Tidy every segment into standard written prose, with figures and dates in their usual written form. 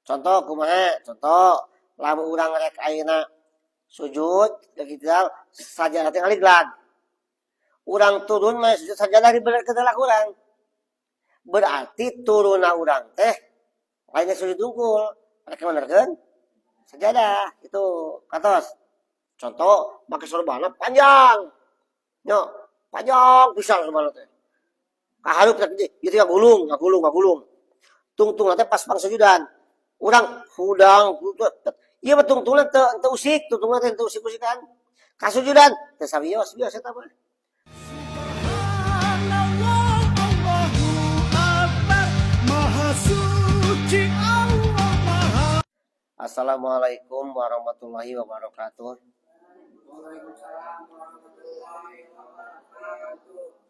Contoh kumaha? Contoh lamun urang rek ayeuna sujud i'tidal, sajadah teh ngaliglag. Urang turun mah sujud, sajadah dibenerkeun heula urang. Berarti turunna urang teh lainnya sujud wungkul, rek benerkeun sajadah itu katos. Contoh make sorbanna panjang. Nya, panjang pisan sorbanna teh. Kahareup teh ieu teh ngagulung, ngagulung, ngagulung. Tungtung teh pas pangsujudan. Urang hudang, ieu mah tungtungna teu teu usik, tungtungna teh teu usik-usikan. Kasujudan teu sawios bios eta mah. Subhanallah, Allahu Akbar, Maha Suci Allah Maha. Assalamualaikum warahmatullahi wabarakatuh. Waalaikumsalam warahmatullahi wabarakatuh.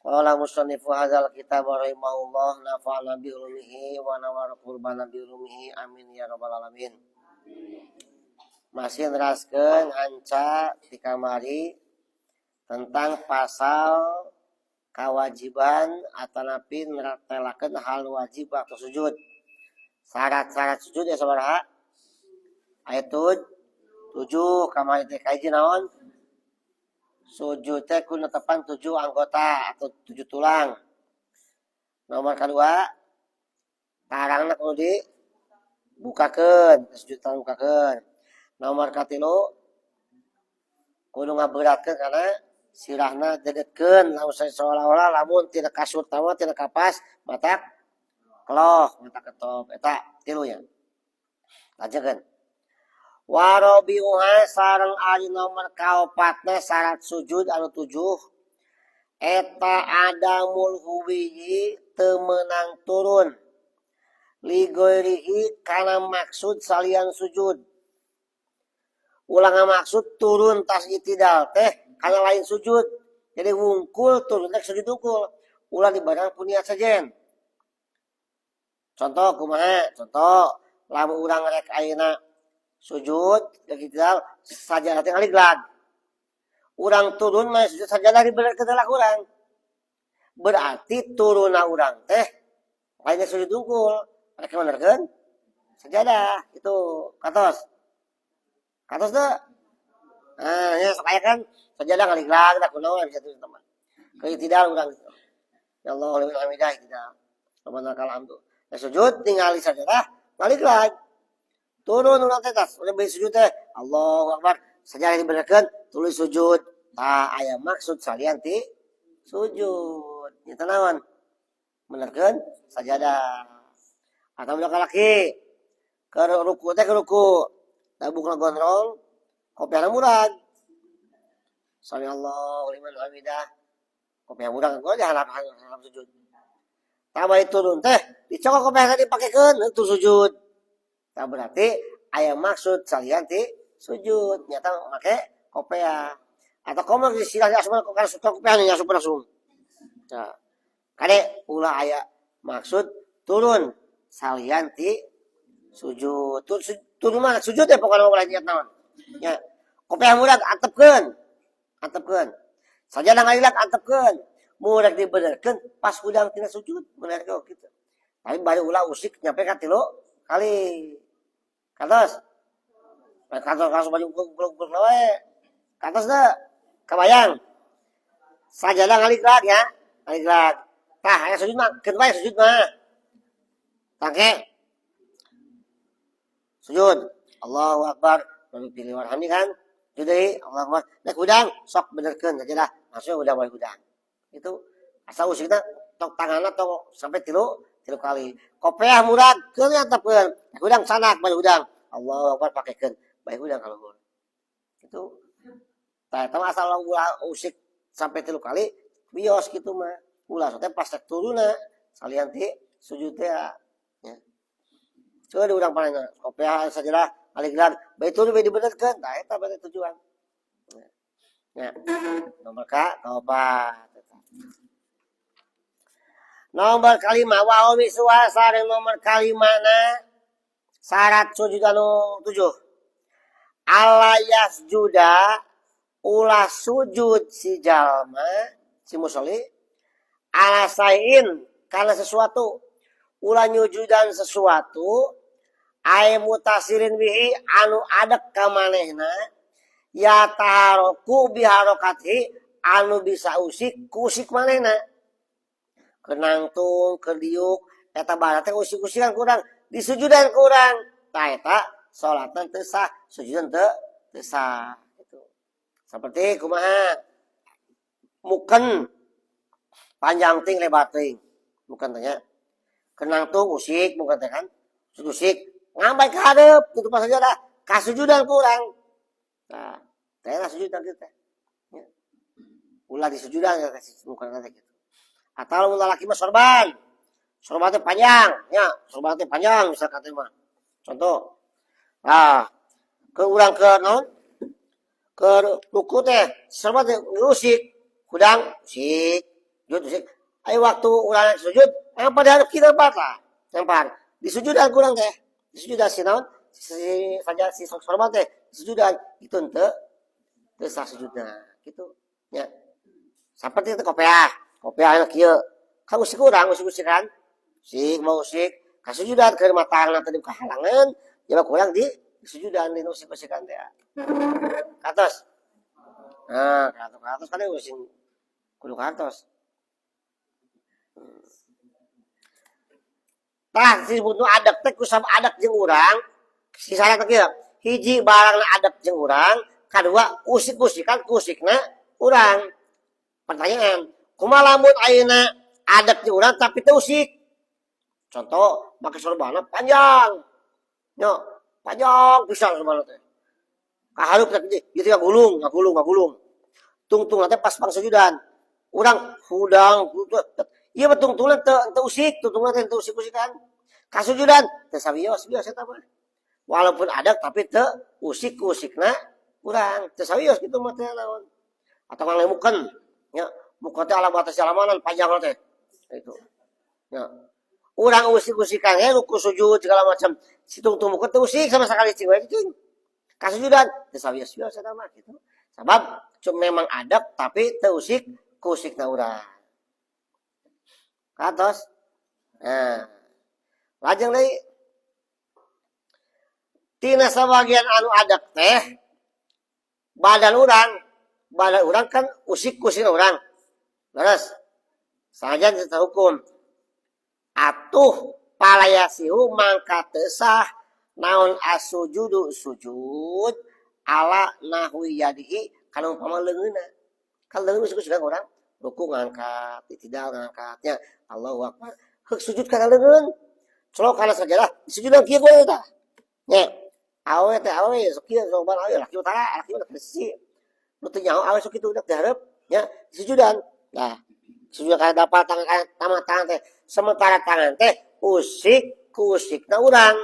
Qala musannifu hadzal kitab rahimahullah, nafa'ana bi ulumihi wa nawwara qulubana bi ulumihi, amin ya rabbal alamin. Masih neraskeun hanca di kamari tentang pasal kewajiban atanapi neratelakeun hal wajib atau sujud. Syarat-syarat sujud ya sabaraha? Ayat 7. Kamari teh kahiji naon? Sujud teh kudu netepan tujuh anggota atau tujuh tulang. Nomor kedua, tarangna kudu dibukakeun, sujud tarang bukakeun. Nomor katilu, kudu ngaberatkeun karena sirahna dedetkeun, lamun seolah-olah lamun tina kasur tawa tina kapas matak keloh, matak ketop. Eta tilu nya. Lanjutkeun. Warobiuha sareng ari nomor kaopatna syarat sujud anu tujuh eta adamul huwiyi, teu meunang turun, ligoirihi kana maksud salian sujud. Ulah maksud turun tas itidal teh kana lain sujud. Jadi wungkul turun teh sujud wungkul, ulah dibareng ku niat sejen. Contoh kumaha? Contoh lamun urang rek ayeuna sujud i'tidal, sajadah teh ngaliglag. Urang turun mah sujud, sajadah dibenerkeun heula urang. Berarti turunna urang teh lainnya sujud wungkul, rek benerkeun sajadah itu katos. Katos teu? Nah, ya sok aya kan sajadah ngaliglag da kunaon bisa tuh teman. Ke i'tidal urang. Ya Allah liman hamidah i'tidal. Rabbana lakal hamdu. Nah, sujud ningali sajadah ngaliglag. Turun urang teh tas, udah beri sujud teh. Allahu Akbar. Sajadah dibenerkeun, tuluy sujud. Tah, aya maksud salian ti sujud. Nyata naon? Benerkeun sajadah. Atau budak laki ke ruku teh, ke ruku. Dabukna gondrong, kopiahna murag. Sami Allahu liman hamidah. Kopiah murag gua harap harap sujud. Tambah turun teh, dicokok kopiah tadi dipakekeun itu sujud. Nah, berarti aya maksud salian ti sujud. Nyata make kopiah. Atau komo di sirah asup kana kopiah nya asup langsung. Nah, kade ulah aya maksud turun salian ti sujud. Turun mah sujud ya pokoknya ulah niat naon. Ya. Kopiah murag antepkeun. Antepkeun. Sajadah ngalilag antepkeun. Murag dibenerkeun pas hudang tina sujud bener gitu. Tapi bari ulah usik nyampe ka tilu kali. Katos. Kantor langsung baju ukur ukur wae. Katos teu? Kabayang. Sajadah ngaliglag ya. Ngaliglag. Tah, aya sujud mah, keun bae sujud mah. Tangke. Sujud. Allahu Akbar. Lalu pilih warhami kan. Jadi Allahu Akbar. Nek hudang sok benerkeun aja lah. Maksudnya udah boleh hudang. Itu asal usikna tok tanganna tong sampai tilu tilu kali. Kopeah murag keun antepkeun. Nek hudang sanak bae hudang. Allahu Akbar, pakekeun. Bae hudang kalau itu. Tah, eta mah asal ulah usik sampai tilu kali bios gitu mah. Ulah teh pas rek turunna salian ti sujud teh ya. Coba di urang palingna kopeah sajadah aliglag bae turun bae dibenerkeun. Tah, eta berarti tujuan. Ya. Nomor ka kaopat. Nomor kalima, wa misuha sareng nomor kalimana syarat sujud anu tujuh. Alla yasjuda, ulah sujud si jalma, si musolli, ala syai'in kana sesuatu. Ulah nyujudan sesuatu ay mutasirin bihi anu adek ka manehna ya taharoku biharokati anu bisa usik ku usik manehna. Kenangtung, kediuk, eta barat teh usik-usikan kurang, disujudan kurang. Tah eta salatna teu sah, sujudan teu sah gitu. Seperti kumaha muken panjang ting lebar ting. Muken teh nya. Kenangtung usik muken teh kan. Usik ngambai ka hareup kitu pas sajadah kasujudan kurang. Nah, teh sujudan kitu teh. Ya. Ulah disujudan ya muken teh gitu. Atau lamun lalaki mah sorban. Sorban teh panjang, ya, sorban teh panjang misalkan teh mah. Contoh. Nah, ke urang ke naon? Ke ruku teh sorban teh usik, hudang usik, sujud usik. Ayo waktu urang sujud, apa diharap kita lah, lempar. Disujudan kurang teh. Disujudan si naon? Si saja si sorban teh disujudan itu henteu teu sah sujudna gitu. Ya. Seperti itu kopiah. Kopiah anu kieu. Kan usik urang, usik-usik kan. Usik mau usik, kasujudan keur matangna tadi kahalangan, ya kurang di sujudan di usik-usikan teh. Katos. Nah, katos kan usik kudu katos. Tah disebut nu adek teh kusab adek jeung urang, si syarat teh kieu. Hiji barangna adek jeung urang, kadua usik-usikan kusikna urang. Pertanyaan, kumaha lamun ayeuna adek jeung urang tapi teu usik? Contoh, make sorbanna panjang. Nya, panjang pisan sorbanna teh. Ka hareup teh ieu teh ngagulung, ngagulung, ngagulung. Tungtung teh pas pangsujudan. Urang hudang, ieu mah tungtungna teu usik, tungtungna teh teu usik-usikan. Kasujudan teu sawios biasa eta mah. Walaupun adek tapi teu usik-usikna urang, teu sawios kitu mah teh naon. Atau ngalemukeun, nya, muka teh ala batas jalamanan panjang teh. Itu. Nya. Urang usik-usikan ya ruku sujud segala macam. Si tungtung muka teu usik sama sekali cing we cing. Kasujudan teu sawios-wios eta mah gitu. Sabab cuma memang adek tapi teu usik kusikna urang. Katos. Nah, lajeng deui tina sabagian anu adek teh badan urang kan usik-kusik urang. Leres. Saja teu hukum. Atuh palayasihu mangka teu sah naon asujudu sujud ala nahwi yadihi kana umpama leungeunna. Kan leungeun usik-usikan urang, ruku ngangkat, itidal ngangkatnya, Allahu akbar. Heuk sujud kana leungeun. Colok kana sajadah, disujudan kieu we tah. Nya, awe teh awe sok kieu sok awe laki utara, laki mah sisi. Nu teu nyaho awe sok kitu udah dihareup nya disujudan. Nah, sujudan kana dapal tangan kana tamat tangan teh. Sementara tangan teh usik kusikna urang.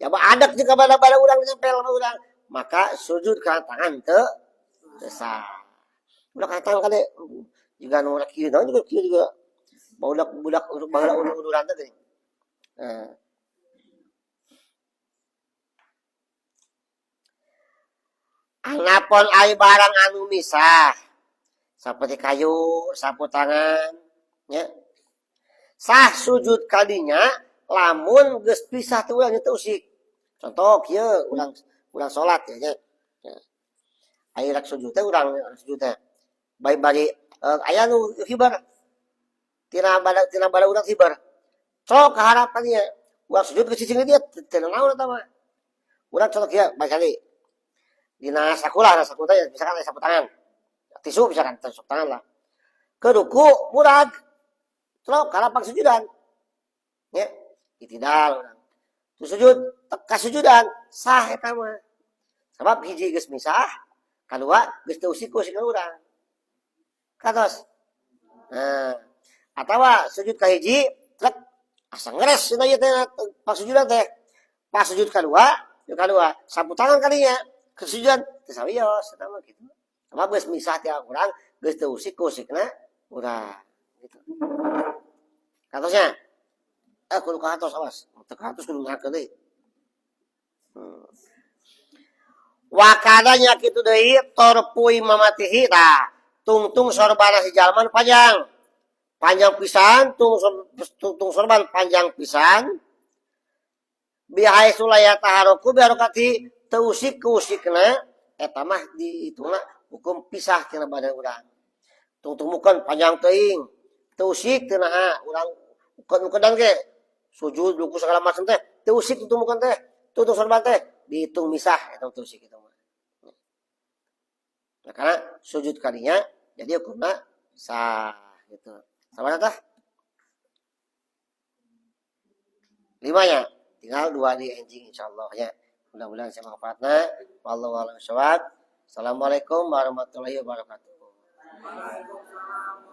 Ya adek jeung bada-bada urang nempel sama urang, maka sujud kana tangan teu sah. Ulah kana tangan kade juga nu kieu naon juga kieu juga. Budak-budak baheula undur-unduran teh geuning. Nah. Anapon ai barang anu misah seperti kayu, sapu tangan, nya. Sah sujud kadinya lamun geus pisah teh urang teu usik. Contoh kieu urang salat ya nya. Aya rek sujud teh urang sujud teh. Bari bari aya nu hibar. Tina bada urang hibar. Cok ka harapan nya. Urang sujud ke cicing dia teu naon eta mah. Urang contoh kieu balik kali. Dina sakulah, na sakulah teh misalkan aya sapu tangan. Tisu misalkan, sapu tangan lah. Ke ruku murag. Cok ka lapang sujudan. Nya, itidal urang. Tu sujud, kasujudan sah eta mah. Sabab hiji geus misah, kadua geus teu usik-usik urang. Katos. Nah, atawa sujud ka hiji, trek asa ngeres cenah ieu teh pas sujudan teh. Pas sujud kadua, sujud kadua, sapu tangan kalinya kesujudan teu sawios eta mah kitu. Sabab geus misah teh urang, geus teu usik-usikna urang gitu. Katosnya kudu ka atos awas. Teu ka atos kudu ngangkeun deui. Wakadanya kitu deui torpu imamatihi tah tungtung sorbana si jalma nu panjang. Panjang pisan tung sorban, panjang pisan bihaitsu la yataharraku biharakatihi, teu usik ku usikna, eta mah dihitungna hukum pisah tina badan urang. Tungtungmukeun panjang teuing, teu usik teu naha urang ukeun-ukenan ge, sujud, ruku, segala macam teh teu usik tungtungmukeun teh, tungtung sorban teh dihitung misah eta teu usik itu mah. Nah, karena sujud kalinya jadi hukumna sah gitu. Sama tah? Limanya, tinggal dua di enjing insyaallah ya. Mudah-mudahan saya manfaatna. Wallahu a'lam bishawab. Assalamualaikum warahmatullahi wabarakatuh. Waalaikumsalam.